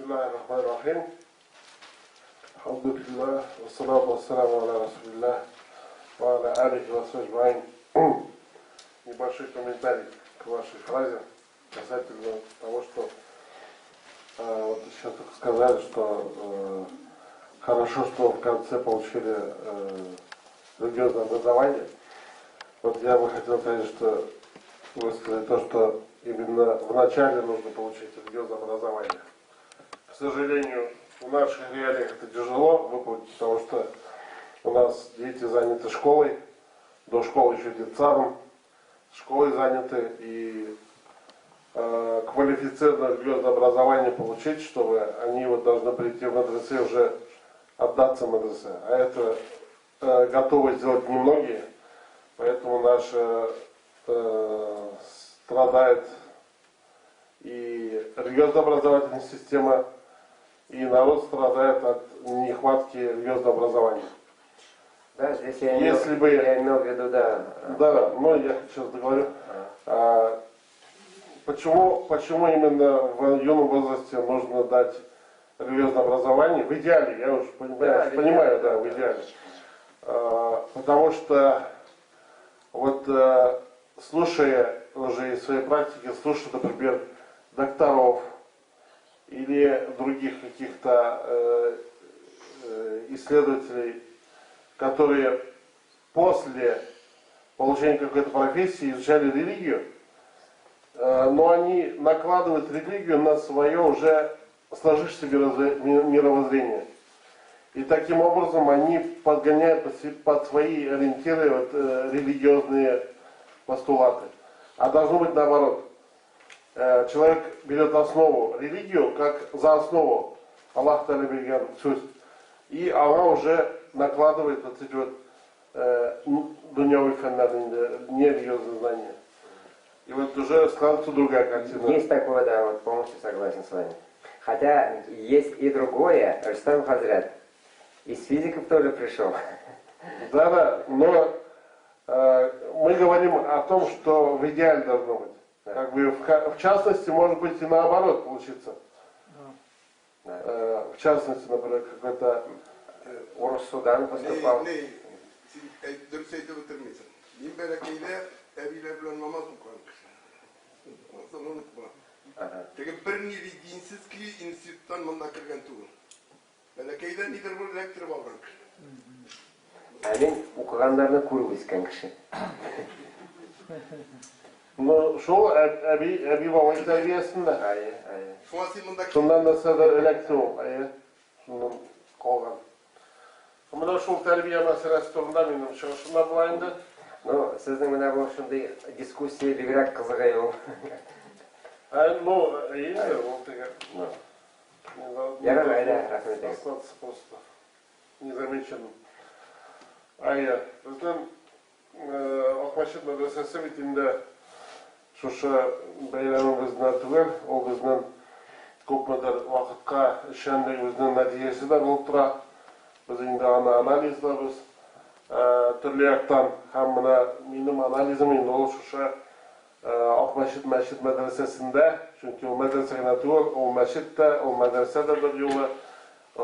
Бисмиллахир-рахманир-рахим. Алхамдулиллах, вассалату вассаламу аля расулиллах, ва аля алихи ва сахбихи ажмаин. Небольшой комментарий к вашей фразе касательно того, что вот сейчас только сказали, что хорошо, что в конце получили религиозное образование. Вот я бы хотел, конечно, высказать то, что именно в начале нужно получить религиозное образование. К сожалению, в наших реалиях это тяжело выполнить, потому что у нас дети заняты школой, до школы еще детсадом, школой заняты, и квалифицированное религиозное образование получить, чтобы они вот должны прийти в мадресе уже отдаться мадресе. А это готовы сделать немногие, поэтому наша страдает и религиозно-образовательная система, и народ страдает от нехватки религиозного образования. Да, здесь я имел, Если бы я имел в виду, да. Да, но я сейчас договорю. Почему именно в юном возрасте нужно дать религиозное образование? В идеале, я уж понимаю, Да, в понимаю, идеале, да, в да. идеале. Потому что вот слушая уже из своей практики, слушая, например, докторов или других каких-то исследователей, которые после получения какой-то профессии изучали религию, но они накладывают религию на свое уже сложившееся мировоззрение. И таким образом они подгоняют под свои ориентиры вот, религиозные постулаты. А должно быть наоборот. Человек берет основу, религию, как за основу Аллах Тааля биргән сүз. И она уже накладывает вот эти вот дуньяви фәннәрне, нерелигиозные знания. И вот уже складывается другая картина. Есть такое, да, вот полностью согласен с вами. Хотя есть и другое, Рустам Хазрат, из физиков тоже пришел. Да-да, но мы говорим о том, что в идеале должно быть. Да. Как бы в частности, может быть и наоборот получится. Да. В частности, например, какой-то Урус-Судан поступал. Не, не, син дөрес әйтеп бетермисең. Мин бәләкәйдә әбиләр белән намаз укыган кеше. Анысын онытма. Ага. Теге бернинди динсез көе институттан монда кергән түгел. Бәләкәйдә нидер бер эләктереп алган кеше. Ә мин укыганнарны күреп үскән кеше. Ну, шул әби бабай тәрбиясендә. Әйе, әйе. Шуңа син монда Шуннан нәрсәдер эләкте ул, әйе. Шуннан калган. Менә шул тәрбия мәсьәләсе турында минем чыгышым да була инде. Ну, сезнең менә бу шундый дискуссия бигрәк кызыгы ул. Ә, ну, әйе, ул теге. Ну, Не Ярар, әйдә, рәхмәт итегез. Остаться просто незамеченным. Әйе, безнең Акмәчет мәдрәсәсе бит инде шушы бәйрәмебез генә түгел, ул безнең күпмедер вакытка эшчәнлегебезнең нәтиҗәсе дә булып тора. Без инде аны анализлабыз төрле яктан, һәм менә минем анализым инде ул шушы Акмәчет мәчет мәдрәсәсендә, чөнки ул мәдрәсә генә түгел, ул мәчет тә, ул мәдрәсә дә бер юлы.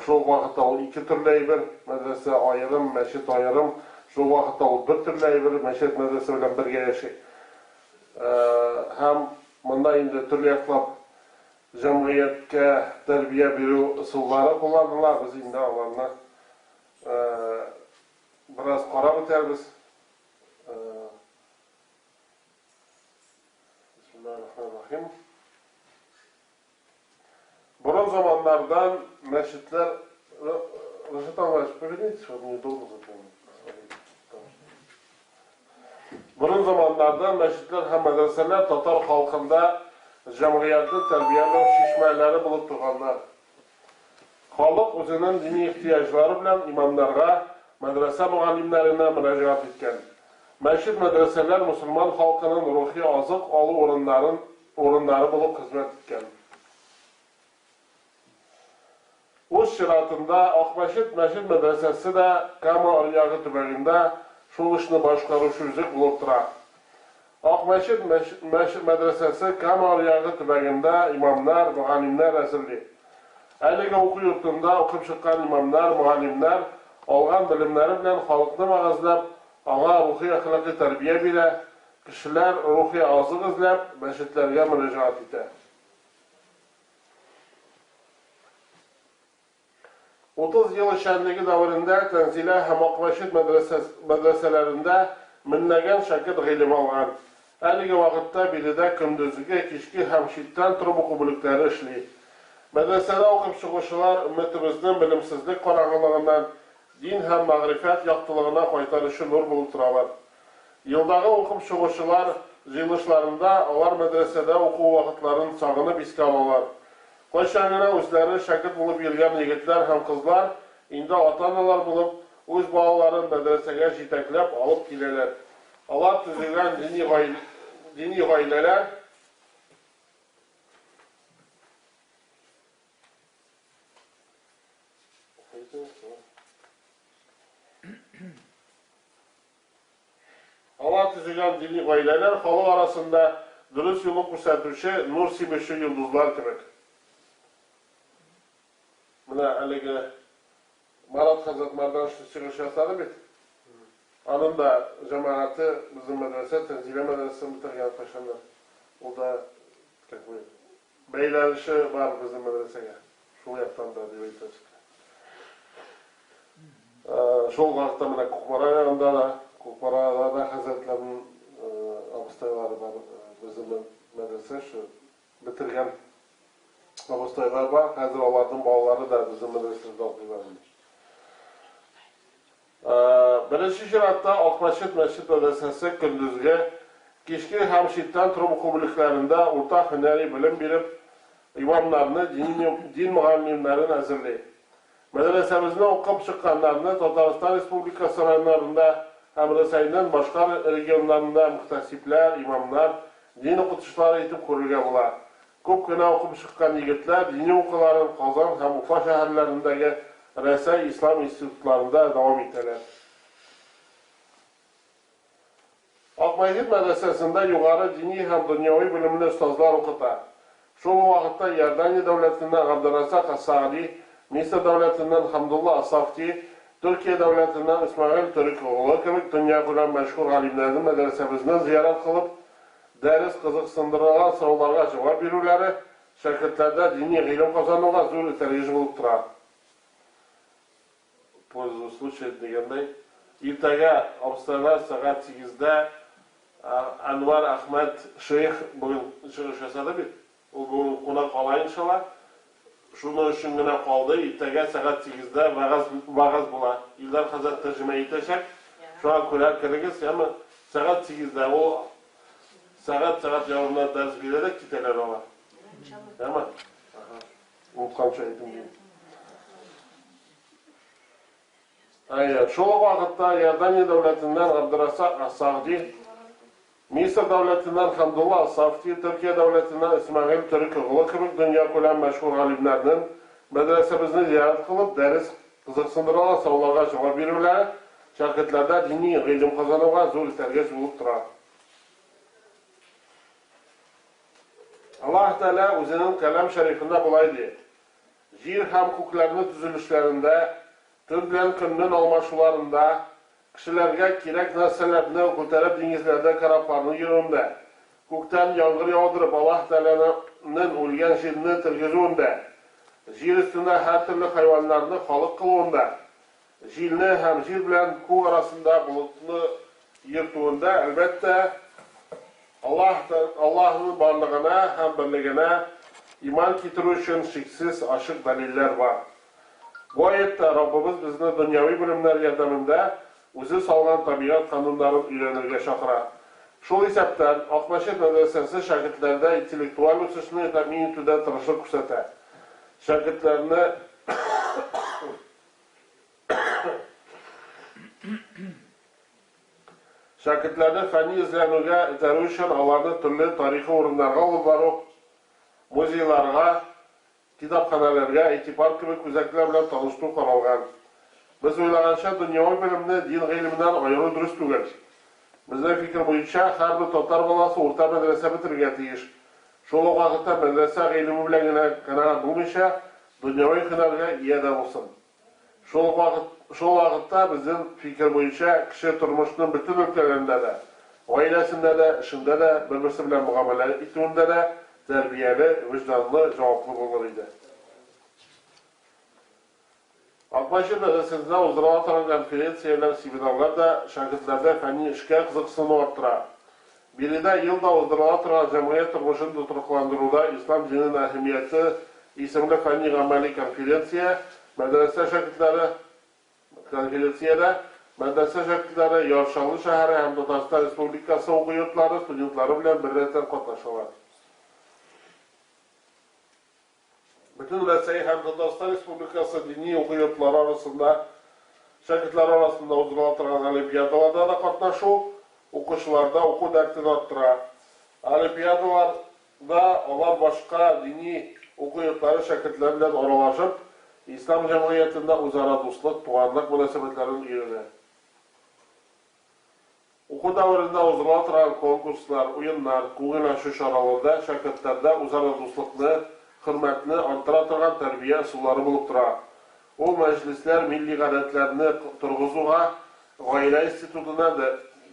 Шул вакытта ул ике төрле әйбер, мәдрәсә аерым, мәчет аерым. Шул вакытта ул бер төрле әйбер, мәчет мәдрәсә белән бергә яши. Һәм монда инде төрле яклап җәмгыятькә тәрбия бирү ысуллары кулланыла. Без инде аларны бераз карап үтәрбез. Бисмиллахир-рахманир-рахим. Борын заманнардан мәчетләр. Рашид Иванович, повернитесь, вот неудобно запомнить. Борын заманнардан мәчетләр һәм мәдрәсәләр татар халкында җәмгыятьне тәрбияләү чишмәләре булып торганнар. Халык үзенең дини ихтыяҗлары белән имамнарга, мәдрәсә мөгаллимнәренә мөрәҗәгать иткән. Мәчет, мәдрәсәләр мөселман халкының рухи азык алу урыннарын урыннары булып хезмәт иткән. Үз чиратында Акмәчет мәчет мәдрәсәсе дә Кама аръягы төбәгендә шул эшне башкаручы үзәк булып тора. Акмәчет мәчет мәдрәсәсе Кама аръягы төбәгендә имамнар, мөгаллимнәр әзерли. Әлеге уку йортында укып чыккан имамнар, мөгаллимнәр алган белемнәре белән халыкны вәгазьләп, аңа рухи-әхлакый тәрбия бирә, кешеләр, рухи азык эзләп, мәчетләргә мөрәҗәгать итә. 30 ел эшчәнлеге дәверендә Тәнзилә һәм Акмәчет мәдрәсәләрендә меңләгән шәкерт гыйлем алган. Әлеге вакытта биредә көндезге, кичке һәм читтән торып уку бүлекләре эшли. Мәдрәсәдә укып чыгучылар өммәтебезнең белемсезлек караңгылыгыннан дин һәм мәгърифәт яктылыгына кайтаручы нур булып торалар. Елдагы укып чыгучылар җыелышларында алар мәдрәсәдә уку вакытларын сагынып искә алалар. Кайчан гына үзләре шәкерт булып йөргән егетләр һәм кызлар, инде ата-аналар булып, үз балаларын мәдрәсәгә җитәкләп алып киләләр. Алар төзегән дини дини гаиләләр, Алар төзегән дини гаиләләр халык арасында дөрес юлын күрсәтүче, нур сибүче йолдызлар кебек. Менә әлеге Марат хәзрәт Мәрдәншин чыгыш ясады бит. Аның да җәмәгате безнең мәдрәсә, Тәнзилә мәдрәсәсен бетергән кайчандыр. Ул да как бы бәйләнеше бар безнең мәдрәсәгә. Шул яктан да дип әйтәсе. Шул вакытта менә Кукмара ягында да, Кукмарада да хәзрәтләрнең абыстайлары бар, безнең мәдрәсә шу бетергән абыстайлар бар. Хәзер аларның балалары да безнең мәдрәсәдә укыйлар инде. Беренче чиратта Акмәчет мәчет мәдрәсәсе көндезге, кичке һәм читтән торып уку бүлекләрендә урта һөнәри белем биреп, имамнарны, дин мөгаллимнәрен әзерли. Мәдрәсәбезне укып чыкканнарны Татарстан Республикасы районнарында һәм Рәсәйнең башка регионнарында мөхтәсибләр, имамнар, дин укытучылары итеп күрергә була. Күп кенә укып чыккан егетләр дини укуларын Казан һәм Уфа шәһәрләрендәге Рәсәй ислам институтларында дәвам итәләр. Акмәҗит мәдрәсәсендә югары дини һәм дөньяви белемле остазлар укыта. Шул ук вакытта Иордания дәүләтеннән Габдерразак ас-Саади, Мисыр дәүләтеннән Хамдулла ас-Сафти, Төркия дәүләтеннән Исмәгыйль Төрек-оглы кебек дөньякүләм мәшһүр галимнәрнең мәдрәсәбезне зиярат кылып, дәрес кызыксындырган сорауларга җавап бирүләре шәкертләрдә дини гыйлем казануга зур этәргеч булып тора. Пользуясь случаем дигәндәй, иртәгә абыстайлар сәгать сигездә Әнвәр Әхмәт шейх бүген чыгыш ясады бит. Ул бүген кунак кала иншалла. Шуның өчен генә калды. Иртәгә сәгать сигездә вәгазь вәгазь була. Илдар хәзрәт тәрҗемә итәчәк. Шуңа күрә керегез, яме. Сәгать сигездә ул сәгать сәгать ярымнан дәрес бирә дә китәләр алар. Яме. Ага. Онытканчы әйтим дим. Әйе, шул ук вакытта Иордания дәүләтеннән Габдерасак ас-Сагди, Мисыр дәүләтеннән Хамдулла ас-Сафти, Төркия дәүләтеннән Исмәгыйль Төрек-оглы кебек дөньякүләм мәшһүр галимнәрнең мәдрәсәбезне зиярәт кылып, дәрес кызыксындырылган сорауларга җавап бирүләре шәкертләрдә дини гыйлем казануга зур этәргеч булып тора. Аллаһ Тәгалә үзенең Кәлам Шәрифендә болай ди, Җир һәм күкләрнең төзелешләрендә, төн белән көннең алмашуларында, кешеләргә кирәк нәрсәләрне күтәреп диңгезләрдә корабларның йөрүендә, күктән яңгыр яудырып Аллаһ Тәгаләнең үлгән җирне тергезүендә, җир өстендә һәртөрле хайваннарны халык кылуында, җилне һәм җир белән күк арасында болытны йөртүендә, әлбәттә, Аллаһ Аллаһның барлыгына һәм берлегенә иман китерү өчен шиксез ачык дәлилләр бар. Бу аятьтә Раббыбыз безне дөньяви белемнәр ярдәмендә Үзе салган табигать кануннарын өйрәнергә чакыра. Шул исәптән, Акмәчет мәдрәсәсе шәкертләрдә интеллектуаль үсешне тәэмин итүдә тырышлык күрсәтә. Шәкертләрне Шәкертләрне фәнни эзләнүгә этәрү өчен аларны төрле тарихи урыннарга алып бару, музейларга, китапханәләргә, IT-парк кебек үзәкләр белән таныштыру каралган. Без уйлаганча, дөньяви белемне дин гыйлеменнән аеру дөрес түгел. Безнең фикер буенча, һәрбер татар баласы урта мәдрәсә бетерергә тиеш. Шул ук вакытта мәдрәсә гыйлеме белән генә канәгать булмыйча, дөньяви һөнәргә ия дә булсын. Шул ук вакыт, шул вакытта, безнең фикер буенча, кеше тормышның бөтен өлкәләрендә дә, гаиләсендә дә, эшендә дә, бер-берсе белән мөгамәлә итүендә дә тәрбияле, вөҗданлы, җаваплы булыр иде. Акмәчет мәдрәсәсендә уздырыла торган конференцияләр, семинарлар да шәкертләрдә фәнни эшкә кызыксыну арттыра. Биредә ел да уздырыла торган Җәмгыять тормышын тотрыкландыруда ислам диненең әһәмияте исемле фәнни-гамәли конференция мәдрәсә шәкертләре Конференциядә мәдрәсә шәкертләре Яр Чаллы шәһәре һәм Татарстан Республикасы уку йортлары студентлары белән беррәттән катнашалар. Бөтен Рәсәй һәм Татарстан Республикасы дини уку йортлары арасында, шәкертләр арасында уздырыла торган олимпиадаларда да катнашу укучыларда уку дәртен арттыра. Олимпиадаларда алар башка дини уку йортлары шәкертләре белән аралашып, ислам җәмгыятендә үзара дуслык, туганлык мөнәсәбәтләрен өйрәнә. Уку дәверендә уздырыла торган конкурслар, уеннар, күңел ачу чаралары да шәкертләрдә үзара дуслыкны, хөрмәтне арттыра торган тәрбия ысуллары булып тора. Ул мәҗлесләр милли гадәтләрне торгызуга, гаилә институтына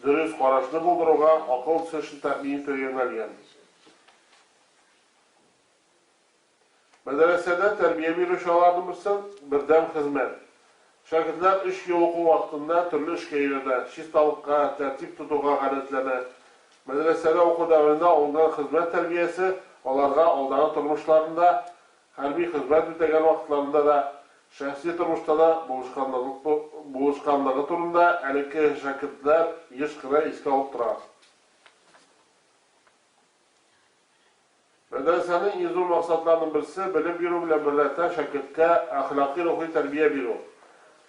дөрес карашны булдыруга, акыл үсешен тәэмин итүгә юнәлгән. Мәдрәсәдә тәрбия бирүче аларның берсе, бердәм хезмәт. Шәкертләр өч ел уку вакытында төрле эшкә өйрәнә, чисталыкка, тәртип тотуга гадәтләнә. Мәдрәсәдә уку дәверендә алынган хезмәт тәрбиясе аларга алдагы тормышларында, хәрби хезмәт үтәгән вакытларында да, шәхси тормышта да булышканлыгы турында элекке шәкертләр еш кына искә алып тора. Мәдрәсәнең иң зур максатларының берсе, белем бирү белән беррәттән шәкерткә әхлакый-рухи тәрбия бирү.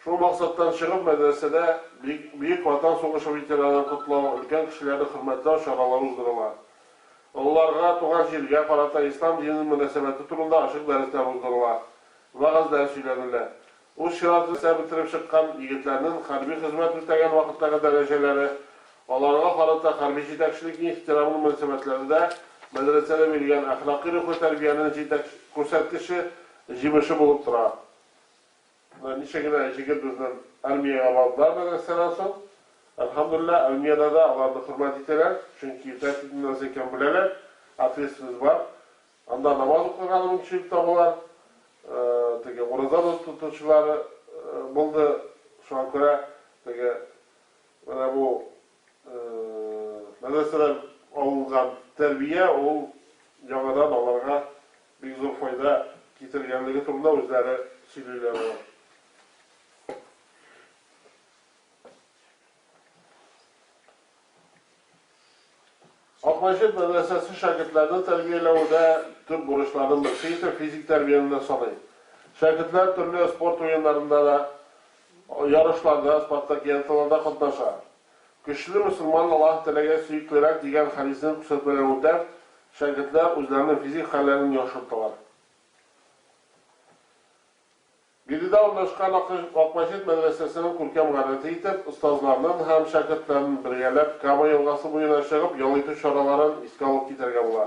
Шул максаттан чыгып, мәдрәсәдә Бөек Ватан сугышы ветеранын котлау, өлкән кешеләрне хөрмәтләү чаралары уздырыла. Олыларга, туган җиргә карата ислам диненең мөнәсәбәте турында ачык дәресләр уздырыла, вәгазьләр сөйләнелә. Үз чиратында бетереп чыккан егетләрнең хәрби хезмәт үтәгән вакыттагы дәрәҗәләре, аларга карата хәрби җитәкчелекнең ихтирамлы мөнәсәбәтләре дә мәдрәсәдә бирелгән әхлакый-рухи тәрбиянең җитәк күрсәткече, җимеше булып тора. Менә ничә генә җегет безнең армиягә бардылар мәдрәсәдән соң. Әлхәмдүлилләһ, армиядә дә аларны хөрмәт итәләр, чөнки тәртипнең нәрсә икәнен беләләр, ответственность бар. Анда намаз укырга да мөмкинчелек табалар, теге ураза да тотучылары булды. Шуңа күрә теге менә бу мәдрәсәдән алынган тәрбия ул яңадан аларга бик зур файда китергәнлеге турында үзләре сөйлиләр алар. Акмәчет мәдрәсәсе шәкертләрне тәрбияләүдә төп бурычларның берсе итеп физик тәрбияне дә саный. Шәкертләр төрле спорт уеннарында да, ярышларда, спартакиадаларда катнаша. Көчле мөселман Аллаһ Тәгаләгә сөеклерәк дигән хәдисне күрсәтмәләрен үтәп, шәкертләр үзләренең физик хәлләрен яхшырталар. Биредә урнашкан Акмәчет мәдрәсәсенең күркәм гадәте итеп, остазларның һәм шәкертләрнең бергәләп Кама елгасы буена чыгып ял итү чараларын искә алып китәргә була.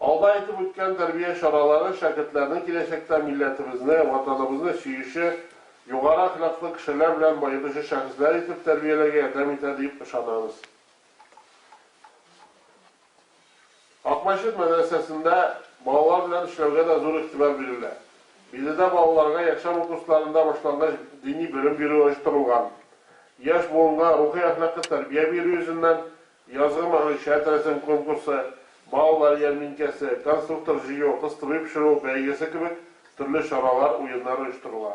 Алда әйтеп үткән тәрбия чаралары шәкертләрне киләчәктә милләтебезне, Ватаныбызны сөюче, югары әхлаклы кешеләр белән баетучы шәхесләр итеп тәрбияләргә ярдәм итәр дип ышанабыз. Акмәчет мәдрәсәсендә балалар белән эшләүгә дә зур игътибар бирелә. Биредә балаларга якшәмбе курсларында башлангыч дини белем бирү оештырылган. Яшь буынга рухи-әхлакый тәрбия бирү йөзеннән Язгы мәгыйшәт рәсем конкурсы, балалар ярминкәсе, конструктор җыю, кыстыбый пешерү бәйгесе кебек төрле чаралар, уеннар оештырыла.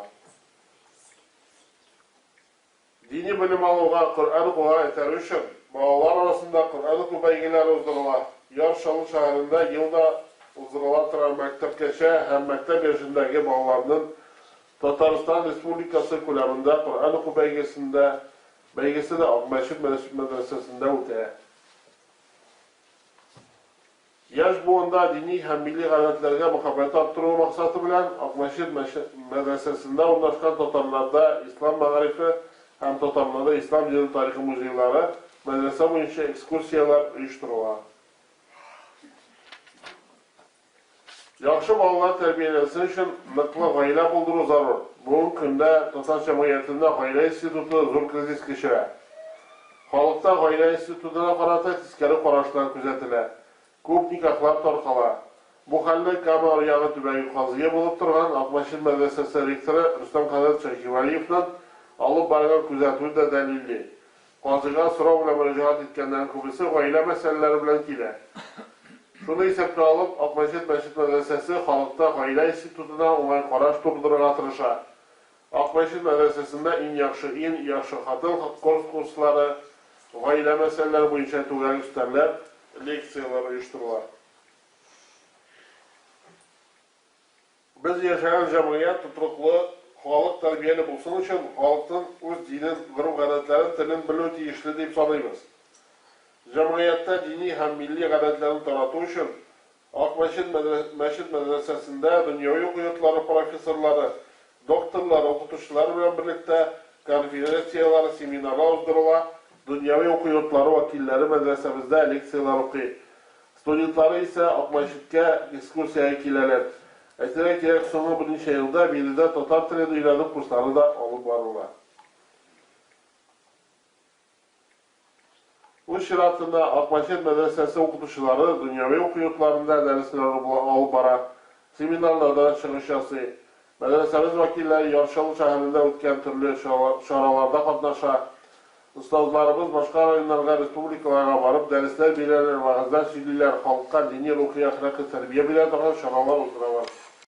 Дини белем алуга, Коръән укуга этәрү өчен, балалар арасында Коръән уку бәйгеләре уздырыла. Яр Чаллы шәһәрендә ел да уздырыла торган мәктәпкәчә һәм мәктәп яшендәге балаларның Татарстан Республикасы күләмендә Коръән уку бәйгесендә бәйгесе дә Акмәчет мәдрәсәсендә үтә. Яшь буында дини һәм милли гадәтләргә мәхәббәт арттыру максаты белән Акмәчет мәдрәсәсендә урнашкан Татарларда ислам мәгарифе һәм Татарларда ислам дине тарихы музейлары, мәдрәсә буенча экскурсияләр оештырыла. Яхшы балалар тәрбияләнсен өчен ныклы гаилә булдыру зарур. Бүгенге көндә татар җәмгыятендә гаилә институты зур кризис кичерә. Халыкта гаилә институтына карата тискәре карашлар күзәтелә. Күп никахлар таркала. Бу хәлне Кама аръягы төбәге казые булып торган Акмәчет мәдрәсәсе ректоры Рөстәм хәзрәт Шәйхевәлиевның алып барган күзәтүе дә дәлилли. Казыйга сорау белән мөрәҗәгать иткәннәрнең күбесе гаилә мәсьәләләре белән килә. Шуны исәпкә алып, Акмәчет мәчет-мәдрәсәсе халыкта гаилә институтына уңай караш тудырырга тырыша. Акмәчет мәдрәсәсендә Иң яхшы ир, яхшы хатын конкурслары, гаилә мәсьәләләре буенча түгәрәк өстәлләр, лекцияләр оештырыла. Без яшәгән җәмгыять тотрыклы, халык тәрбияле булсын өчен, халыкның үз динен, гореф-гадәтләрен, телен белү тиешле дип саныйбыз. Җәмгыятьтә дини һәм милли гадәтләрне тарату өчен, Ак мәчет мәчет-мәдрәсәсендә дөньяви уку йортлары профессорлары, докторлары, укытучылары белән берлектә конференцияләр, семинарлар уздырыла, дөньяви уку йортлары вәкилләре мәдрәсәбездә лекцияләр укый. Студентлары исә Акмәчеткә экскурсиягә киләләр. Әйтергә кирәк, соңгы берничә елда биредә татар телен өйрәнү курслары да алып барыла. Үз чиратында, Акмәчет мәдрәсәсе укытучылары дөньяви уку йортларында дәресләр алып бара, семинарларда чыгыш ясый. Мәдрәсәбез вәкилләре Яр Чаллы шәһәрендә үткән төрле чараларда катнаша. Остазларыбыз башка районнарга, республикаларга барып дәресләр бирәләр, вәгазьләр сөйлиләр, халыкка дини, рухи, әхлакый тәрбия бирә торган чаралар уздыралар.